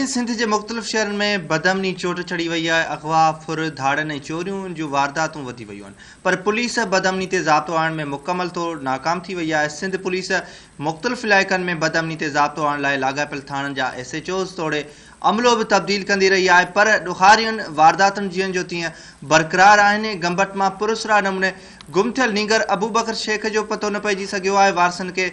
ناظرين سنڌ جي مختلف شهرن ۾ بدامني چوٽ چڙهي وئي آهي، اغوا، ڦر، ڌاڙن ۽ چوريون جون وارداتون وڌي ويون آهن پر پوليس بدامني تي ضابطو آڻڻ ۾ مڪمل طور ناڪام ٿي وئي آهي، سنڌ پوليس مختلف علائقن ۾ بدامني تي ضابطو آڻڻ لاء لاڳاپيل ٿاڻن جا ايس ايڇ اوز توڙي عملو به تبديل ڪندي رهي آهي پر ڏوهارين وارداتن جيئن جو تيئن برقرار آهن، گمبٽ مان پراسرار نموني گم ٿيل نينگر ابوبڪر شيخ جو پتو نه پئجي سگهيو آهي، وارثن کي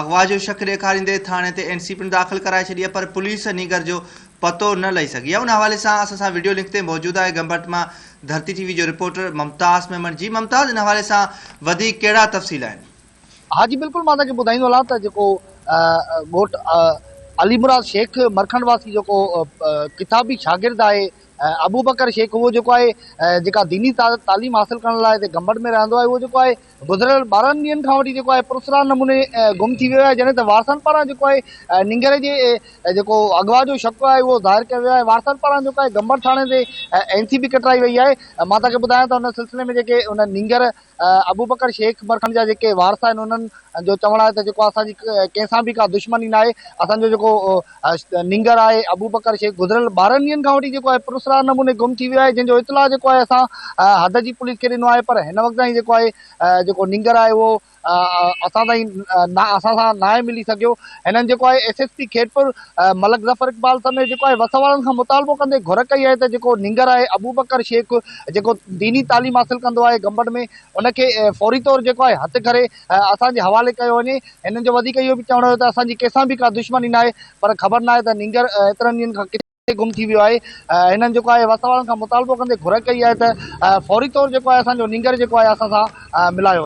اغوا جو شڪ ڏيکاريندي ٿاڻي تي اين سي پڻ داخل ڪرائي ڇڏي آهي پر پوليس نينگر جو پتو نه لهي سگهي آهي ان حوالي سان اسان سان وڊيو لنڪ تي موجود آهي گمبٽ مان ڌرتي ٽي وي جو رپورٽر ممتاز ميمڻ جي ممتاز ان حوالي سان وڌيڪ ڪهڙا تفصيل آهن. ها جي بلڪل مان توهان کي ٻڌائيندو هلان ته جيڪو ڳوٺ علي مراد شيخ مرکنڊ واسي جيڪو ڪتابي شاگرد آهي ابوبڪر شيخ اهو جيڪو آهي جيڪا ديني تعليم حاصل ڪرڻ لاء هتي گمبٽ ۾ رهندو آهي اهو جيڪو آهي گذريل 12 ڏينهن کان وٺي جيڪو آهي پراسرار نموني گم ٿي ويو آهي جڏهن ته وارثن پاران جيڪو آهي نينگر جي جيڪو اغوا جو شڪ آهي اهو ظاهر ڪيو ويو آهي وارثن پاران جيڪو آهي گمبٽ ٿاڻي تي اين سي بي ڪٽرائي وئي آهي مان توهان کي ٻڌايان ته ان سلسلي ۾ جيڪي ان نينگر ابوبڪر شيخ مرکڻ جا جيڪي وارث آهن انهن جو چوڻ آهي ته جيڪو اسان جي ڪنهن سان به ڪا دشمني ناهي اسان جو جيڪو نينگر آهي ابوبڪر شيخ گذريل 12 ڏينهن کان وٺي جيڪو آهي پراسرار نموني گم ٿي ويو آهي جنهن جو اطلاع جيڪو آهي اسان حد جي پوليس کي ڏنو آهي پر هن وقت تائين جيڪو آهي جيڪو نينگر آهي اهو اسان تائين اسان سان ناهي ملي سگهيو هنن جيڪو آهي S S P Khairpur Malik Zafar Iqbal سميت جيڪو آهي وس وارن کان مطالبو ڪندي گهر ڪئي آهي ته جيڪو نينگر آهي ابوبڪر شيخ جيڪو ديني تعليم حاصل ڪندو آهي گمبٽ ۾ ان کي فوري طور جيڪو آهي هٿ ڪري اسان جي حوالي ڪيو وڃي هنن جو وڌيڪ اهو به چوڻ هيو ته اسان جي ڪنهن سان به ڪا دشمني ناهي پر خبر ناهي ته نينگر ايترن ڏينهن کان ڪٿي گم ٿي ويو آهي. هنن جيڪو آهي وس وارن کان مطالبو ڪندي گهر ڪئي آهي ته فوري طور جيڪو آهي اسان جو نينگر جيڪو آهي اسان سان ملايو وڃي.